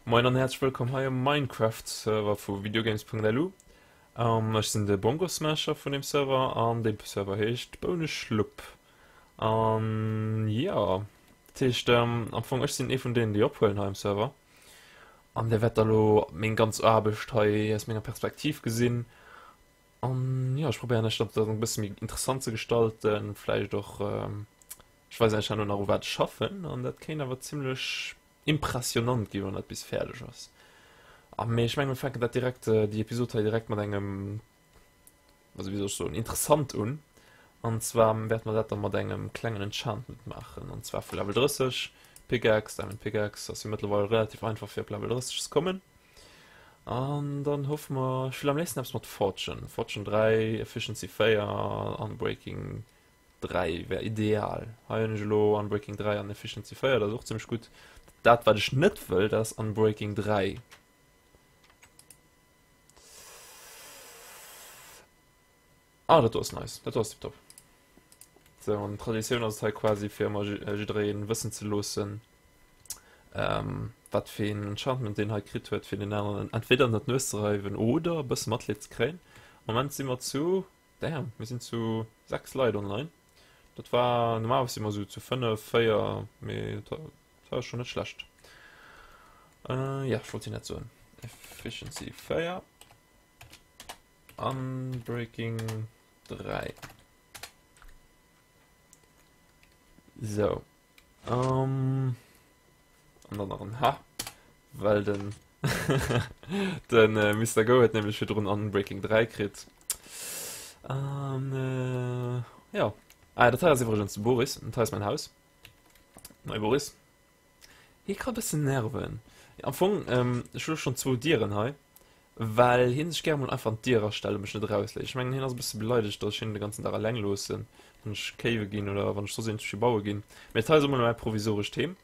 Moin an häerzlech wëllkomm hei um Minecraft Server vu Videogames.lu. Ech sinn de Bongo Smasher vun deem Server an dee Server heescht Bouneschlupp. An jo, dat heescht am Fong ech sinn ee vun deenen déi ophuelen hei um Server. An dir wäert da lo meng ganz Aarbecht hei aus menger Perspektiv gesinn. An jo, ech probéieren iech dat e bësse méi interessant ze gestalten, vläicht och ech weisen iech herno nach u wat ech schaffen an dat kéint awer zimmlech impressionant ginn, wann dat bis fäerdeg ass. A mee ech mengen, mir fänken dat direkt, déi Episod hei direkt mat engem, also wéi soll ech soen, interessant un. An zwar wäerte mer dat da mat engem klengen Enchantment maachen, an zwar vu Level 30, Pickaxe, Diamond Pickaxe, ass jo mëttlerweil relativ einfach fir op Level 30 ze kommen. An dann hoffe mer, ech wëll am léifsten eppes mat Fortune, Fortune 3, Efficiency 4, Unbreaking 3 wär ideal. Hei hunn ech elo Unbreaking 3 an Efficiency 4, dat ass och zimmlech gutt. Dat wat ech net wëll, dat ass Unbreaking 3. Ah, dat do ass nice. Dat do ass tiptop. Sou, an Traditioun ass et hei quasi fir ëmmer jiddereen wëssen ze loossen, ähm, wat fir een Enchantment deen hei kritt huet, fir den aneren entweder ënner d'Nues ze reiwen oder e bësse Matleed ze kréien. Am Moment si mer zu Damn, mir sinn zu 6 Leit online. Dat war, normalerweis si mer sou zu 5, 4, mee dat war schon net schlecht. Äh, ja, ech wollt si net soen. Efficiency 4. Unbreaking 3. So. Um, an dann nach en H, well den den äh, Mr. Go huet nämlech virdrun Unbreaking 3 kritt. An äh, ja. Ah, dat hei ass iwwregens de Boris, dat hei ass mein Haus. Moi Boris. Hie ka bëssen nerven. Am Fong, ähm, ech hu schonn zwou Dieren hei, well hien sech gäre mol einfach an d'Dier erastellt a mech net erausléisst. Ech mengen, hien ass e bësse beleidegt, datt ech hien de ganzen Dag eleng loossen, wann ech kéiwe ginn oder wann ech soss iergendwéi baue ginn. Mee dat hei ass emol mäi provisorescht Heem.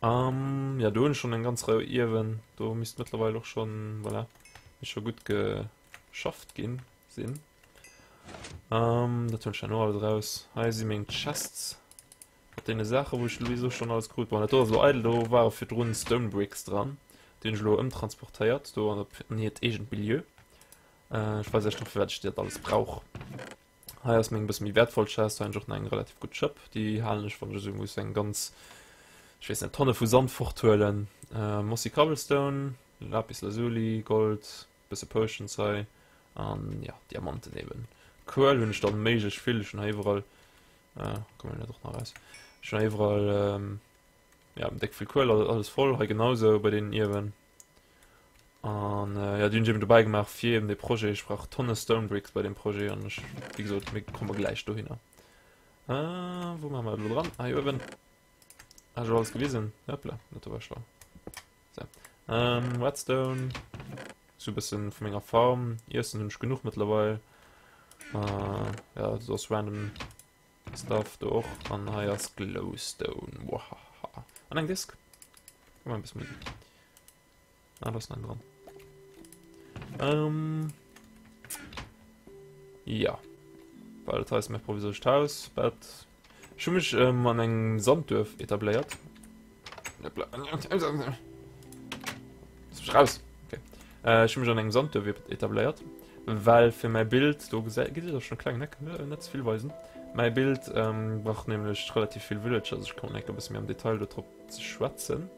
Ähm, ja, do hunn ech schonn eng ganz Rei Ierwen. Do misst mëttlerweil och schonn, voilà, misst scho gutt geschafft ginn sinn. Ähm, dat hunn ech herno alles eraus. Hei si meng Chests. Mat deene Saachen, wou ech souwisou schonn alles krut. Bon, dat do ass elo eidel, do ware virdrun Stone Bricks dran. Déi hunn ech elo ëmtransportéiert do an op an hiert eegent Milieu. Äh, ech weess echt net, firwat ech dat alles brauch. Hei ass meng bësse méi wäertvoll Chest. Hei hunn ech och nach eng relativ gutt Schëpp. Déi halen ech, wann ech esou muss eng ganz, ech weess net, Tonne vu Sand forthuelen. Äh, Mossy Cobblestone, Lapis Lazuli, Gold, bësse Potions hei an ja, Diamanten eben. Kuel hunn ech dann méiglech vill. Ech hunn hei iwwerall Ah, kommen wir doch nach raus. Schon überall, ähm, ja, dick viel Kuel, alles voll. Hei genauso bei den Iewen. An äh, ja, die hun eben dabei gemacht fir eben de Projet. Ich brauch Tonne Stone Bricks bei dem Projet an ich, wie gesagt, mir komme gleich dohinner. Äh, wo machen wir dran? Ah, hier oben. Hast du alles gewesen? Hoppla, das war schlau. So. Ähm, Redstone. Sou bëssen vu menger Farm. Iessen hunn ech genuch mëttlerweil. Äh, ja, dat ass random Stuff do och. An hei ass Glowstone. Wahaha. An eng Disk. Komm mal ein bisschen Musik. Ah, da ist noch ein dran. Ähm, ja. Well dat hei ass mäi provisorescht Haus, Bett. Ech hu mech ähm, an engem Sandduerf etabléiert. Lass mech raus! Okay. Äh, ech hu mech an engem Sandduerf etabléiert, well fir mäi Bild, do gesäit, gesitt der schon kleng Eck, äh, net ze vill weisen. Mäi Bild ähm, brauch nämlech relativ vill Villager, also ech kommen enk e bësse méi am Detail do drop ze schwätzen.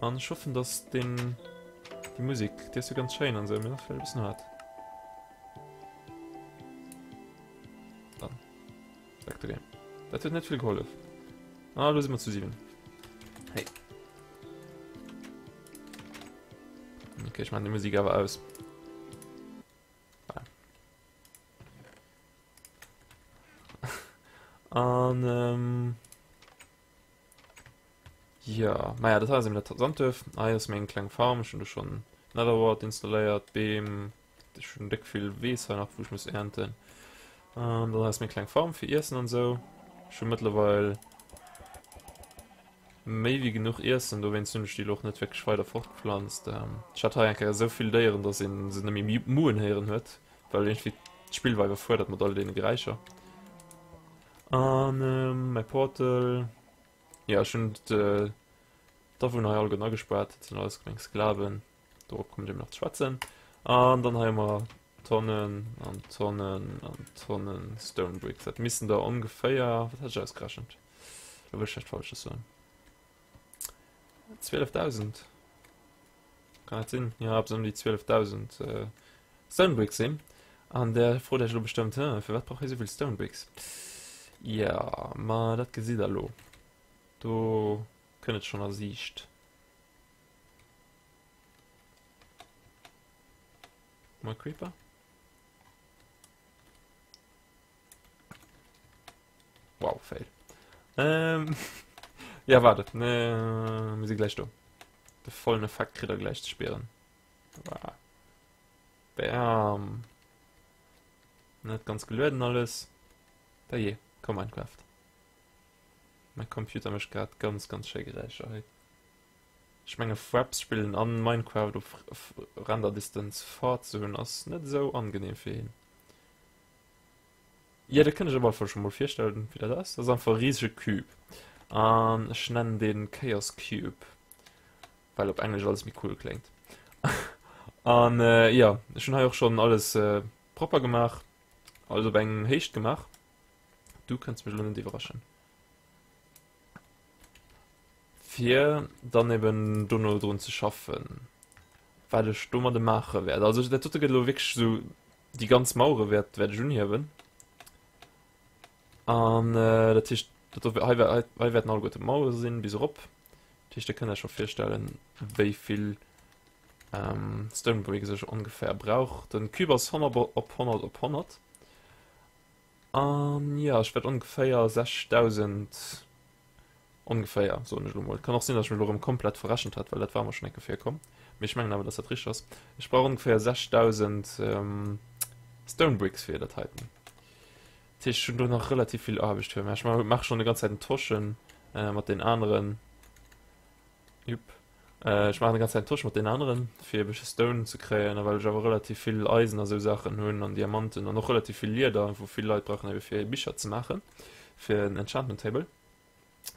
An ech hoffen, dass den, déi Musik, déi ass jo ganz schéin an esou, mee ass vläicht e bëssen haart. Dann. Back to game. Dat huet net vill gehollef. Ah, lo si mer zu 7. Hey. Okay, ich mache die Musik aber aus. Ah. An, ähm... Ja, naja, dat hei ass eben dat Sandduerf. Hei ass meng kleng Farm. Ech hunn do schonn Netherwart installéiert, Beem. Ech hunn déck vill Weess hei nach, wou ech muss ernten. An dann hei ass meng kleng Farm fir Iessen an esou. Ech hu mëttlerweil méi wéi genuch Iessen, dowéinst hunn ech déi elo och net wierklech weider fortgepflanzt. Ech hat hei eng Kéier esou vill Déieren, dass ee se net méi muen héieren huet, well iergendwéi d'Spill war iwwerfuerdert mat all deene Geräischer. An mäi Portal, jo ech hunn. D'Awunner hei alleguerten agespaart. Dat sinn alles meng Sklaven. Dorop kommen ech eben nach ze schwätzen. An dann hei hu mer Tonnen an Tonnen an Tonnen Stone Bricks. Dat missten der ongeféier, wat hat ech ausgerechent? Lo wëll ech näischt Falsches soen. 12.000. Kann dat sinn? Ja, eppes ëm déi 12.000 äh, Stone Bricks sinn. An der frot Iech elo bestëmmt, Hä, firwat brauch hie souvill Stone Bricks? Ja, ma dat gesitt der elo. Do kënnt et schonn a Siicht. Moin Creeper. Wow, Fail. Ähm, ja, wartet. Ne, wir sind gleich do. De vollen Effekt kritt er gleich ze spieren. Wow. Bam. Net ganz gelueden alles. Da je, komm Minecraft. Mein Computer mécht grad ganz, ganz schéi Geräischer hei. Ech menge Fraps spillen an Minecraft op Render Distance fort ze hunn ass net esou angenehm fir hien. Jo dat kënnt ech op alle Fall scho mol virstellen wéi dat ass. Dat ass einfach e risege Cube an ech nennen deen Chaos Cube well op Englesch alles méi cool kléngt. An jo ech hunn hei och schonn alles propper gemaach, alles op eng Héicht gemaach. Du kënns mech elo net iwwerraschen. Fir dann eben dono drun ze schaffen, wat ech domadde maache wäert. Also dat dote gëtt elo wierklech esou, déi ganz Mauere wäert wäert ech unhiewen. An dat heescht, dat do hei hei hei wäerten alleguerte Mauere sinn bis erop. Dat heescht, Dir kënnt Iech scho virstellen, wéi vill Stone Bricks ech ongeféier brauch. Den Cube ass 100 op 100 op 100. An jo, ech wäert ongeféier 6.000, ongeféier soen ech elo mol, et kann och sinn, datt ech mech elo erëm komplett verrechent hat, well dat war mer schonn eng Kéier virkomm, mee ech mengen awer, datt dat richteg ass, ech brauch ongeféier 6.000 Stone Bricks fir dat heiten. Dat heescht, ech hunn do nach relativ vill Aarbecht vir mech. Ech maache schonn déi ganz Zäit en Toschen mat den aneren. Jupp. Ech maachen déi ganz Zäit Tosch mat deenen aneren, fir e bëssche Stone ze kréien, a well ech awer relativ vill Eisen a sou Saachen hunn an Diamanten an och relativ vill Lieder, wou vill Leit brauchen ebe fir Bicher ze maachen, fir en Enchantment Table.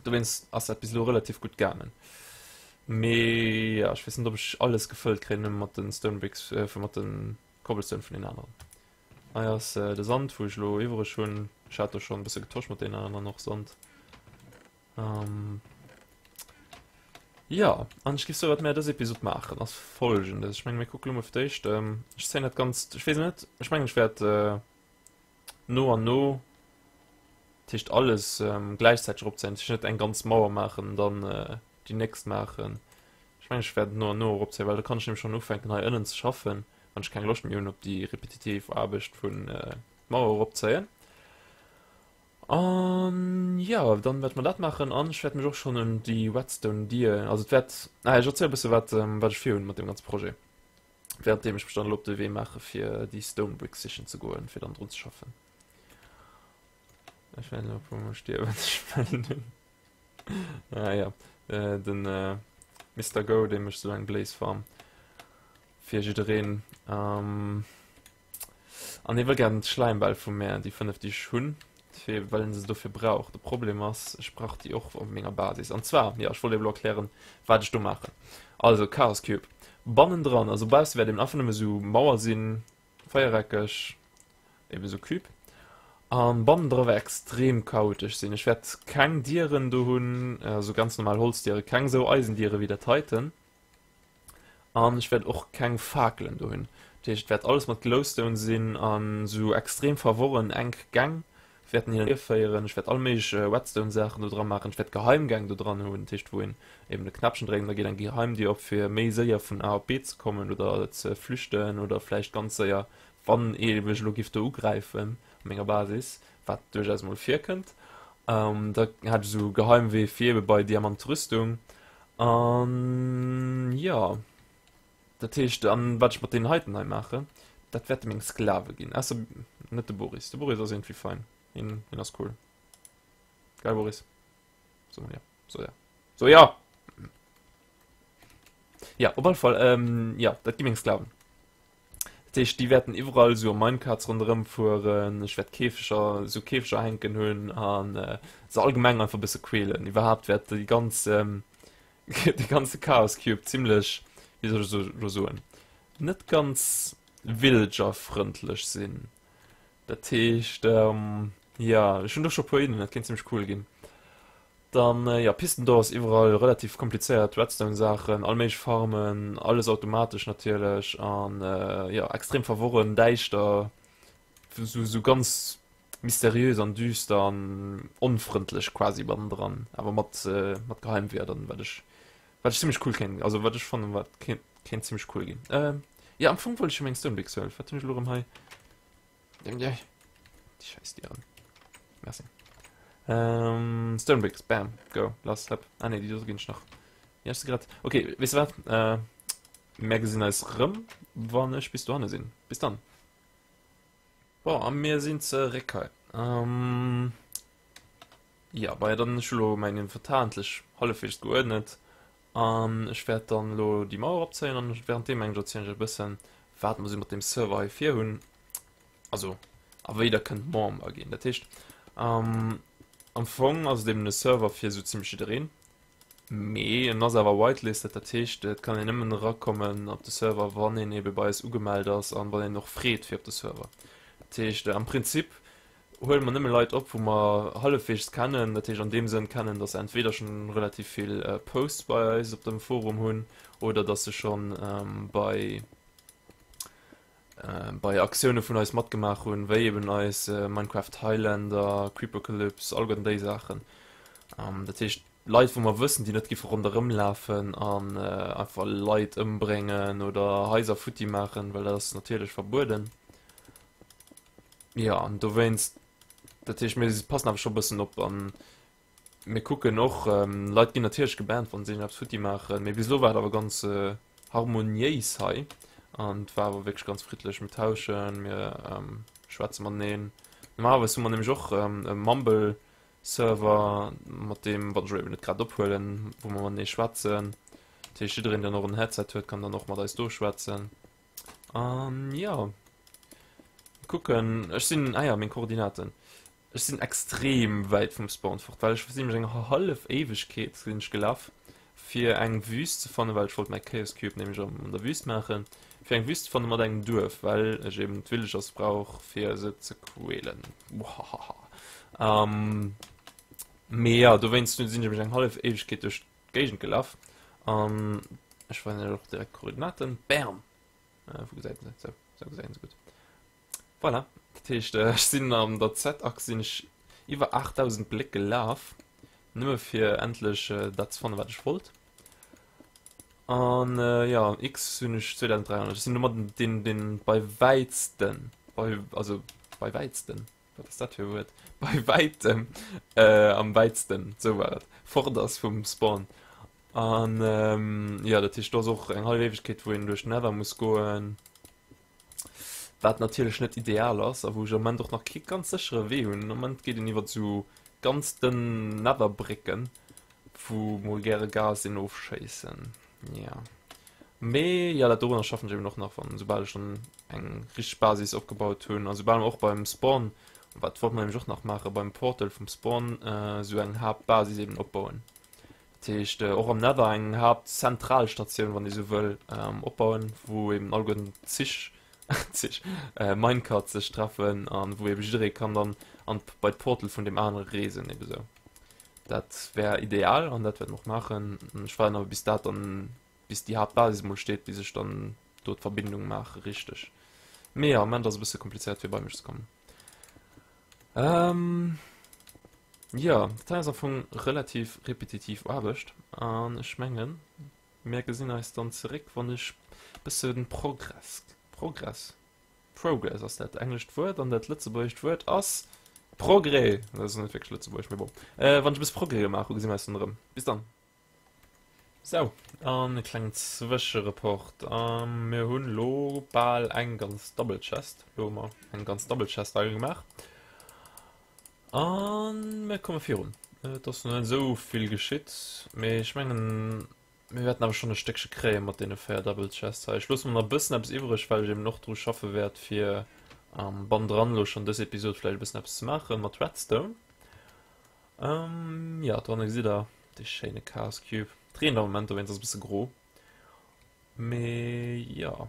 Dowéinst ass dat bis elo relativ gutt gaangen. Mee ja, ech weess net, ob ech alles gefëllt kréien, nëmme mat de Stone Bricks, vu mat de Cobblestone vun deenen aneren. Hei ass de Sand, wou ech elo iwwereg hunn. Ech hat do schonn e bësse getosch mat deenen aneren och Sand. Ähm, ja, an ech géif soen, wat mär dës Episod maachen, ass folgendes. Ech mengen, mir kucke lo mol fir d'éischt, ähm, ech zéien dat Ganzt, ech weess net, ech mengen, ech wäert äh, no an no, dat heescht alles ähm, gläichzäiteg eropzéien, dat heescht net eng ganz Mauer maachen, dann äh, déi nächst maachen. Ech mengen, ech wäert no an no eropzéien, well da kann ech nämlech schonn ufänken, hei ënnen ze schaffen, wann ech keng Loscht méi hunn op déi repetitiv Aarbecht vun äh, Mauer eropzéien. An jo, dann wäerte mer dat maachen an ech wäert mech och schonn un déi Redstone Dier, also et wäert, ah ech erziele bësse wat wat ech virhunn mat deem ganze Projet, währenddeem ech mech dann elo op de Wee maache fir déi Stone Bricks sichen ze goen, fir dann drun ze schaffen. Ech wäerten elo e puer mol stierwen, ech mellen hunn. Ah ja, den Mister Go, dee mécht esou eng Blaze Farm fir jiddereen. An hie wëll gären d'Schläimbäll vu mär, déi 5 déi ech hunn, fir well en se dofir brauch. De Problem ass, ech brauch déi och op menger Basis. An zwar, jo, ech wollt ebe lo erklären, wat ech do maachen. Also, Chaos Cube. Bannendran, also bausse wäert eben einfach nëmme sou Mauer sinn, véiereckeg, eben sou Cube. An bannendra wäert extrem chaotesch sinn. Ech wäert keng Dieren do hunn, also ganz normal Holzdiere, keng sou Eisendiere wéi dat heiten. An ech wäert och keng Fakelen do hunn. Dat heescht, et wäert alles mat Glowstone sinn an esou extrem verworren enk Gäng wäerten hin an hier féieren. Ech wäert all méiglech Redstone-Saachen do dra maachen. Ech wäert Geheimgäng do dran hunn, dat heescht, wou een eben e Knäppchen dréckt an da geet eng Geheimdier op, fir méi séier vun A op B ze kommen oder ze flüchten oder vläicht ganz séier, wann ee mech elo giff do ugräifen op menger Basis, wat duerchaus mol virkënnt. Da hätt ech esou Geheimwee fir ebe bei Diamantrüstung. An jo, dat heescht, an wat ech mat deenen heiten hei maachen, dat wäerte meng Sklave ginn. Ausser net de Boris. De Boris ass iergendwéi fein. Hien, hien ass cool. Gell, Boris? So mol jo. So ja. So ja! Ja, op alle Fall, ähm, ja, dat gi meng Sklaven. Dat heescht, déi wäerten iwwerall esou am Minecarts ronderëm fueren, ech wäert Käfeger, esou Käfeger hänken hunn an se allgemeng einfach e bësse quälen. Iwwerhaapt wäert déi ganz. de ganze Chaos Cube zimlech, wéi soll ech elo soen, net ganz Villager-frëndlech sinn. Dat heescht, jo, ech hunn do scho puer Iddien, dat kéint zimlech cool ginn. Dann, jo, Pisten do ass iwwerall relativ komplizéiert, Redstone-Saachen, all méiglech Farmen, alles automatesch natierlech an, jo, extrem verworren, däischter, sou ganz mysteriös an düster an onfrëndlech quasi bannendran, awer mat mat Geheimwierdern, wat ech wat ech zimmlech cool kéint, also wat ech fannen, wat kéint kéint zimmlech cool ginn. Jo, am Fong wollt ech jo meng Stone Bricks huelen, wat hunn ech elo erëm hei? Déi scheiß Dieren. Merci. Ähm, Stone Bricks, bam, go, lass, hopp. Ah ne, déi do ginn ech nach. Déi hast du grad. Okay, weess de wat? Äh, mär gesinn eis rëm, wann ech bis dohanne sinn. Bis dann. Bon, a mir sinn zeréck hei. Ähm, ja, bei dann ech hu lo mäin Inventar endlech hallefweegs geuerdnet. An ech wäert dann elo déi Mauer opzéien an während deem mengen ech erzielen ech e bëssen, wat mer sou mat deem Server hei virhunn. Also, a wéi der kënnt Member ginn. Dat heescht, ähm, am Fong ass et eben e Server fir sou zimmlech jiddereen, mee en ass awer whitelisted, dat heescht, et kann een nëmmen erakommen op de Server, wann een ebe bei eis ugemellt ass an wann een och freet fir op de Server. Dat heescht, am Prinzip huele mer nëmme Leit op, wou mer hallefweegs kennen, dat heescht an deem Sënn kennen, dass se entweder schonn relativ vill Posts bei eis op dem Forum hunn oder dass se schonn bei bei Aktioune vun eis matgemaach hunn, wéi eben eis Minecraft Highlander, Creepocalypse, alleguerten déi Saachen. Dat heescht Leit, wou mer wëssen, déi net giffe ronderëm lafen an einfach Leit ëmbréngen oder Haiser futti maachen, well dat ass natierlech verbueden. Jo, an dowéinst, dat heescht mir passen awer scho bëssen op an mir kucken och, Leit ginn natierlech gebannt, wann se iergendeppes futti maachen, mee bis elo war et awer ganz harmoniéis hei an et war awer wierklech ganz friddlech. Mir tauschen, mir schwätze mateneen. Normalerweis hu mer nämlech och e Mumble-Server, mat deem, wann ech elo eben net grad ophuelen, wou mer matenee schwätzen. Dat heescht, jiddereen, deen och en Headset huet, kann dann och mat eis do schwätzen. An jo, kucken, ech sinn, ah jo, meng Koordinaten. Ech sinn extrem wäit vum Spawn fort, well ech sinn nämlech eng hallef Éiwegkeet sinn ech gelaf fir eng Wüst ze fannen, well ech wollt mäi Chaos Cube nämlech an der Wüst maachen, fir eng Wüst ze fanne mat engem Duerf, well ech eben d'Villagers brauch fir se ze quälen. Muhahaha. Ähm, mee ja, dowéinst sinn ech nämlech eng hallef Éiwegkeet duerch d'Géigend gelaf an ech weisen iech och direkt d'Koordinaten. Bam! Äh, wou gesäit een se? Sou, sou gesäit een se gutt. Voilà, dat heescht ech sinn an der Z-Achs sinn ech iwwer 8000 Bléck gelaf, nëmme fir endlech dat ze fannen, wat ech wollt. An jo, an X hunn ech 2300. Ech sinn domat deen, deen bei wäitsten, bei, also bei wäitsten, wat ass dat fir e Wuert? Bei wäitem, am wäitsten, sou war et, fort ass vum Spawn. An jo, dat heescht do ass och eng hallef Éiwegkeet, wou een duerch den Nether muss goen. Wat natierlech net ideal ass a wou ech am Moment och nach kee ganz séchere Wee hunn. Am Moment geet een iwwer esou ganz dënn Nether-Brécken, wou mol gäre Gas een ofschéissen. Jo. Mee jo, dat dorunner schaffen ech eben och nach, wann esoubal ech dann eng richteg Basis opgebaut hunn a soubal mer och beim Spawn, wat wollte mer nämlech och nach maachen, beim Portal vum Spawn esou eng Haaptbasis eben opbauen. Dat heescht och am Nether eng Haaptzentralstatioun, wann ee sou wëll, opbauen, wou eben alleguerten d'Zich, Zich, Minecarts sech treffen an wou eben jidderee kann dann an bei d'Portal vun deem anere reesen, eben sou. Dat wär ideal an dat wäerte mer och maachen. Ech waarden awer bis dat dann, bis déi Haaptbasis emol steet, bis ech dann do d'Verbindung maache richteg. Mee jo, am Moment ass e bësse komplizéiert fir bei mech ze kommen. Ähm, jo, dat hei ass am Fong relativ repetitiv Aarbecht an ech mengen, mir gesinn eis dann zeréck, wann ech bësse Progress, Progress, Progress ass dat englescht Wuert an dat lëtzebuergescht Wuert ass Progrès. Dat ass net wierklech lëtzebuergesch, mee bon. Äh, wann ech e bësse Progrès gemaach hu, gesi mir eis dann erëm. Bis dann! Sou, an e klengen Zwëschereport. Mir hunn elo bal eng ganz Double Chest. Elo hu mer eng ganz Double Chest hei gemaach. An mir komme virun. Et ass nach net esou vill geschitt, mee ech mengen, mir wäerten awer schonn e Stéckche kréie mat deene 4 Double Chests hei. Ech loosse mer nach e bëssen eppes iwwreg, well ech eben och dru schaffe wäert, fir bannendran elo schonn dës Episod vläicht e bëssen eppes ze maache mat Redstone. Ähm, ja, dranne gesitt der dee schéine Chaos Cube. Et reent am Moment, dowéinst ass e bësse gro. Mee jo,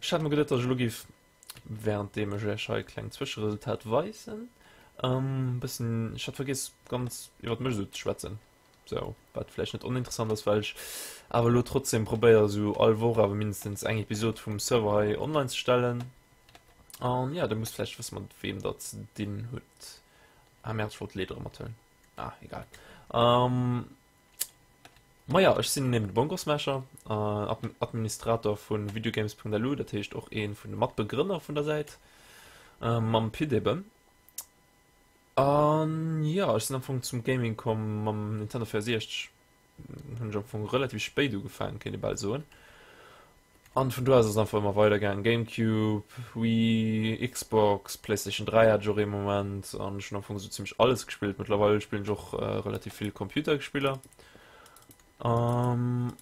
ech hat mer geduet, datt ech elo géif, währenddeem ech iech hei e klengt Zwëscheresultat weisen, e bëssen, ech hat vergiess ganz iwwert mech esou ze schwätzen, sou, wat vläicht net oninteressant ass, well ech awer elo trotzdem probéiere sou all Woch awer mindestens eng Episod vum Server hei online ze stellen. An jo, der musst vläicht wësse mat weem der ze dinn hutt. Ah merde, ech wollt d'Leedere mathuelen. Ah, egal. Ähm, Maja, ech sinn eben de Bongosmasher, Administrator vu Videogames.lu, dat heescht och ee vun de Matbegrënner vun der Säit, mam Pit eben. An jo, ech sinn am Fong zum Gaming komm mam Nintendo 64. Hunn ech am Fong relativ spéit ugefaangen, kéint ee bal soen. An vun do aus ass et einfach ëmmer weider gaangen, Gamecube, Wii, Xbox, Playstation 3 hat ech och ee Moment an ech hunn am Fong esou zimmlech alles gespillt. Mëttlerweil spillen ech och relativ vill Computergespiller. An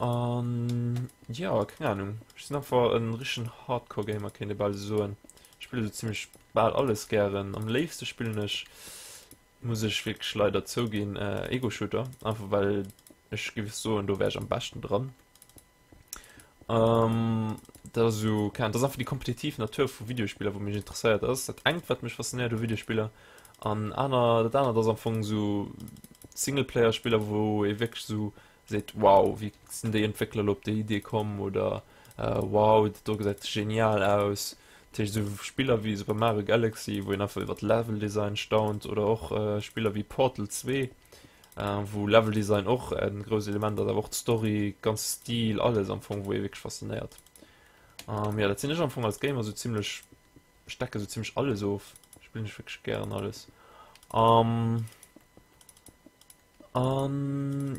jo, keng Ahnung, ech sinn einfach e richtegen Hardcore-Gamer, kéint ee bal esou soen. Ech spille sou zimmlech bal alles gären. Am léifste spillen ech Muss ech wierklech leider zouginn, Ego-Shooter, einfach well ech géif soen, do wär ech am beschten dran. Dat ass esou, keng Ahnung, dat ass einfach déi kompetitiv Natur vu Videospiller, wou mech interesséiert. Dat ass dat engt, wat mech faszinéiert u Videospiller. An aner, dat anert ass am Fong esou Singleplayer-Spiller, wou ee wierklech esou seet, wow, wéi sinn déi Entwéckler elo op déi Idee komm oder wow, dat do gesäit genial aus. Dat heescht esou Spiller wéi Super Mario Galaxy, wou een einfach iwwer Leveldesign staunt oder och Spiller wéi Portal 2, wou Leveldesign och e grousst Element ass, awer och d'Story, ganze Stil, alles am Fong, wou ee wierklech faszinéiert. Jo, dat sinn ech am Fong als Gamer esou zimmlech, ech decke esou zimmlech alles of, spillen ech wierklech gären alles. An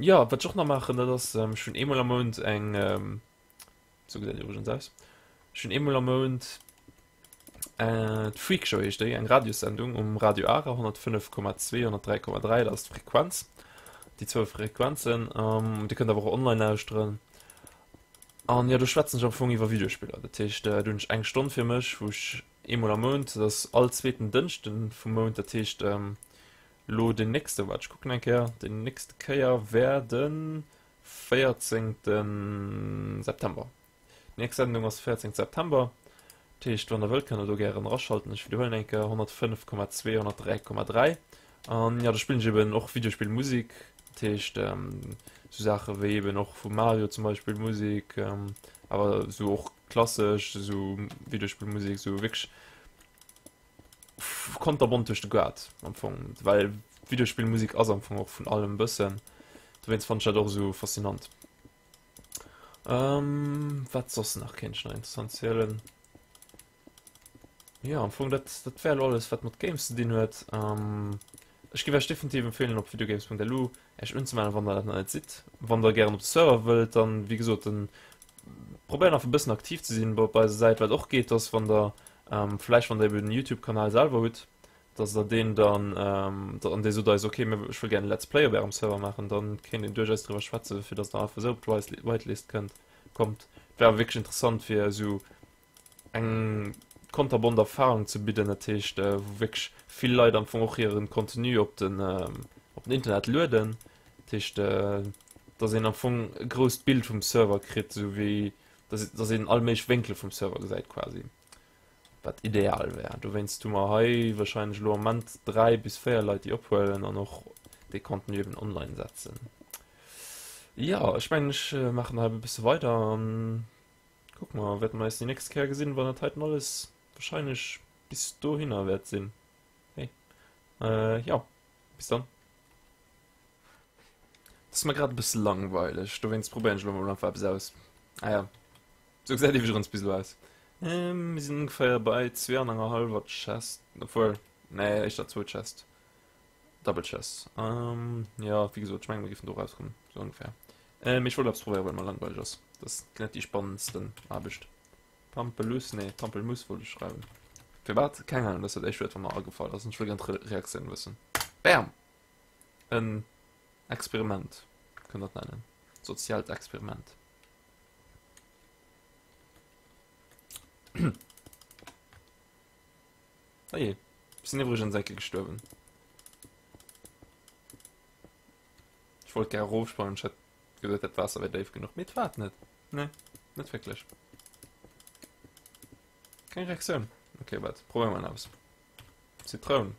jo, wat ech och nach maachen, dat ass, ech hunn eemol am Mount eng, sou gesäit iwwregens aus, ech hunn eemol am Mount d'Freakshow heescht déi, eng Radiossendung um Radio Ara 105,2, 103,3, dat ass d'Frequenz, déi zwou Frequenzen. Dir kënnt awer och online lauschteren. An jo, do schwätzen ech am Fong iwwer Videospiller. Dat heescht, do hunn ech eng Stonn fir mech, wou ech eemol am Mount, dat ass all zweeten Dënschden vum Mount, dat heescht, Lo den nächste, waart ech kucken eng Kéier, den nächste Kéier wär de 14. September. Déi nächst Sendung ass 14. September. Dat heescht, wann der wëllt, kënnt der do gären eraschalten. Ech widderhuelen eng Kéier, 105,2, 103,3. An jo, do spillen ech eben och Videospillmusek. Dat heescht, esou Saache wéi eben och vu Mario zum Beispill Musek, awer esou och klassesch, esou Videospillmusek, esou wierklech konterbont duerch de Gaart am Fong, well Videospillmusek ass am Fong och vun allem e bëssen. Dowéinst fannen ech dat och esou faszinant. Ähm, wat soss nach kéint ech nach interessant zielen? Jo, am Fong dat, dat wär elo alles wat mat Games ze dinn huet. Ähm, ech géif iech definitiv empfehlen op videogames.lu Iech unzemellen, wann der dat nach net sidd. Wann der gären op de Server wëllt, dann wéi gesot, dann probéiert einfach e bëssen aktiv ze sinn op eiser Säit. Wat och geet, ass wann der ähm, vläicht wann der eben den YouTube-Kanal selwer hutt, dass der deen dann ähm, an dir sot eis, okay, mir, ech wëll gären e Let's Play op ärem Server maachen, dann kéint een duerchaus driwwer schwätzen, fir dass der einfach esou op d'Whitelist kënnt, kommt. Wär awer wierklech interessant fir esou eng konterbont Erfahrung ze bidden, dat heescht wou wierklech vill Leit am Fong och hiren Contenu op den op den Internet lueden, dat heescht dass een am Fong e grousst Bild vum Server kritt, esou wéi dass dass een all méiglech Wénkele vum Server gesäit quasi, wat ideal wär. Dowéinst hu mer hei wahrscheinlech elo am Moment 3 bis 4 Leit déi ophuelen an och dee Contenu eben online setzen. Jo, ech mengen ech maachen hei e bësse weider an Kucke mer, wäerte mer eis déi nächst Kéier gesinn, wann dat heiten alles wahrscheinlech bis dohinner wäert sinn. Hey. Äh, jo, bis dann. Dat ass mer grad e bësse langweileg, dowéinst probéieren ech elo mol einfach eppes aus. Ah ja, sou gesäit iwwregens bis elo aus. Ähm, mir sinn ongeféier bei zwee an enger hallwer Chest, obwuel, nee, éischter zwou Chest. Double Chest. Ähm, ja, wéi gesot, ech mengen, mir géifen do rauskommen, sou ongeféier. Äh, mee ech wollt eppes probéieren, well mer langweileg ass. Dat ass net déi spannendsten Aarbecht. Pampelus, nee, Pampelmus wollt ech schreiwen. Firwat? Keng Ahnung, dat ass dat éischt Wuert, wat mer agefall ass. An ech wëll gär d'Reaktioun wëssen. Bam! En Experiment, kënnt der et nennen. Soziaalt Experiment. Oje, ech sinn iwwregens eng Kéier gestuerwen. Ech wollt gär erofsprangen, ech hätt. Geduet dat Waasser wär déif genuch, mee et war et net. Nee, net wierklech. Keng Reaktioun. Okay, wat? Probéiere mer eppes. Zitroun.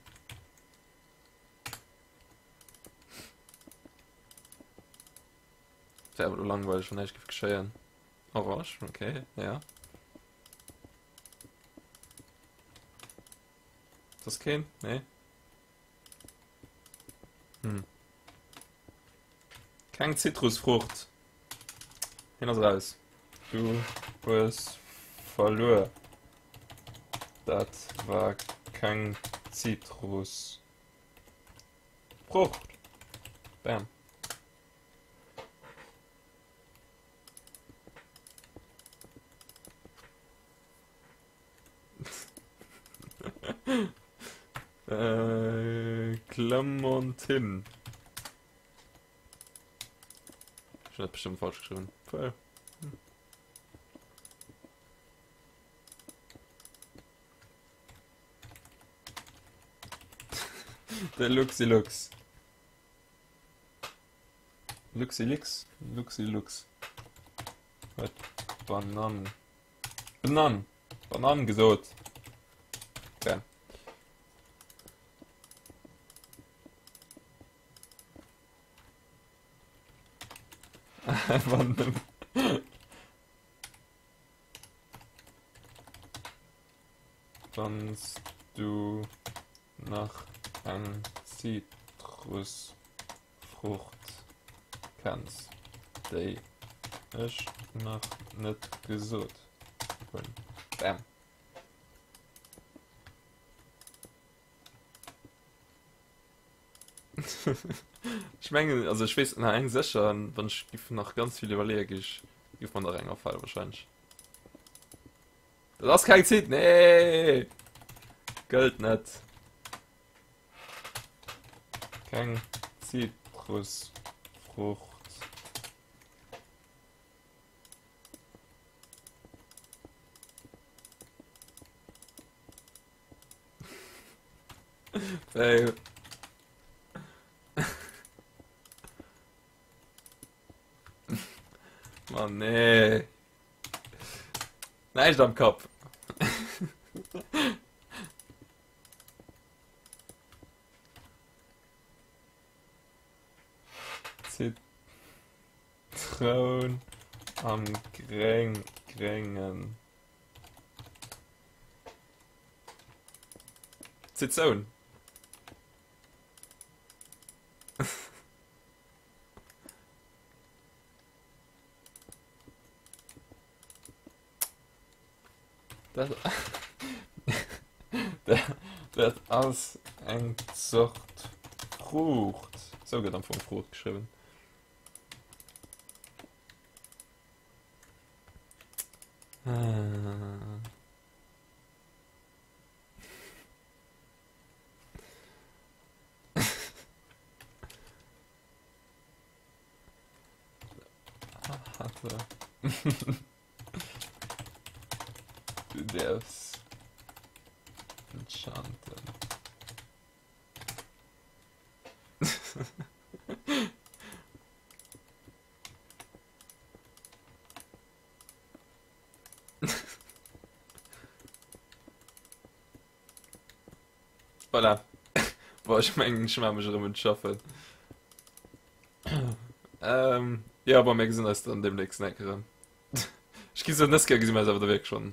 Wär awer elo langweileg, wann näischt géif geschéien. Orange, okay, ja. Das ass keen? Nee. Hm. Keng Zitrusfrucht. Hien ass raus. Du hues verluer. Dat war keng Zitrusfrucht. Bam. Äh, Clementine. Ich hab bestimmt falsch geschrieben. Voll. Hm. Der Luxilux. Luxilix? Luxilux. Huet Banann. Banann! Banann gesot! Okay. Wann Wanns du nach eng Zitrusfrucht kenns, déi ech nach net gesot hunn. Bam. Ech mengen, also ech weess nach eng sécher, an wann ech giff nach ganz vill iwwerleeë géif, giff mer nach eng afale wahrscheinlech. Dat ass keng Zit, nee! Gëllt net. Keng Zitrusfrucht. Fail. Mann, nee. Näischt am Kapp. Zitroun am Gréng, Gréngen. Zizoun. Dat, dat ass eng Zort Fruucht. Sou gëtt am Fong Fruucht geschriwwen. Ah. Du därfs enchanten. Voilà. Boah, ech mengen, ech maache mech erëm un d'Schaffen. Ähm, ja, bon, mir gesinn eis dann demnächst eng Kéier erëm. Ech gi soen, dës Kéier gesi mir eis awer da wierklech schonn,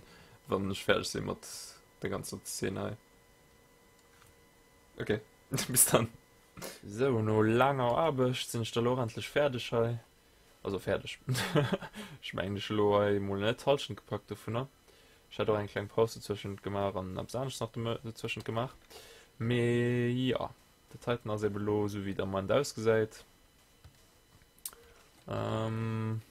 wann ech fäerdeg si mat der ganzer Zeen hei. Okay, bis dann. Sou, no laanger Aarbecht sinn ech da lo och endlech fäerdeg hei. Also fäerdeg. Ech mengen ech hu lo hei mol net d'Hallschent gepackt dovunner. Ech hat och eng kleng Paus dozwëschent gemaach an eppes anescht nach dozwëschent gemaach. Mee jo, dat heiten ass ebe lo esou wéi et am Moment ausgesäit. Ähm,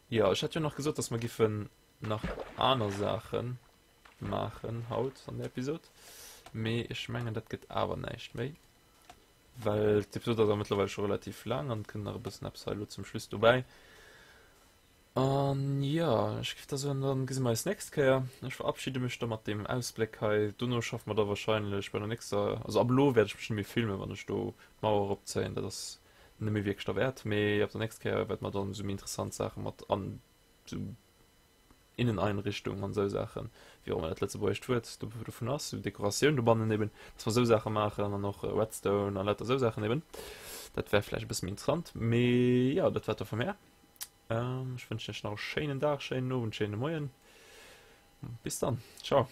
jo, ech hat jo nach gesot, dass mer giffen nach aner Saache maachen haut an der Episod. Mee ech mengen dat gëtt awer näischt méi. Well d'Episod ass awer mëttlerweil scho relativ laang an et kënnt nach e bëssen eppes hei elo zum Schluss dobäi. An jo, ech géif da soen, dann gesi mer eis nächst Kéier. Ech verabschide mech da mat deem Ausbléck hei. Dono schaffe mer da wahrscheinlech bei der nächster, also ab elo wäert ech mech net méi filmen, wann ech do d'Mauer eropzéien. Dat ass. Net méi wierklech derwäert, mee ab der nächster Kéier wäerte mer dann esou méi interessant Saache mat an esou Inneneinrichtung an esou Saachen, wéi och ëmmer dat lëtzebuergescht Wuert dovun ass, esou Dekoratioun dobannen eben, dass mer esou Saache maachen an och Redstone a lauter esou Saachen eben. Dat wär vläicht e bësse méi interessant, mee jo, dat war et da vu mär. Ech wënschen iech nach e schéinen Dag, schéinen Owend, schéine Moien. Bis dann, ciao.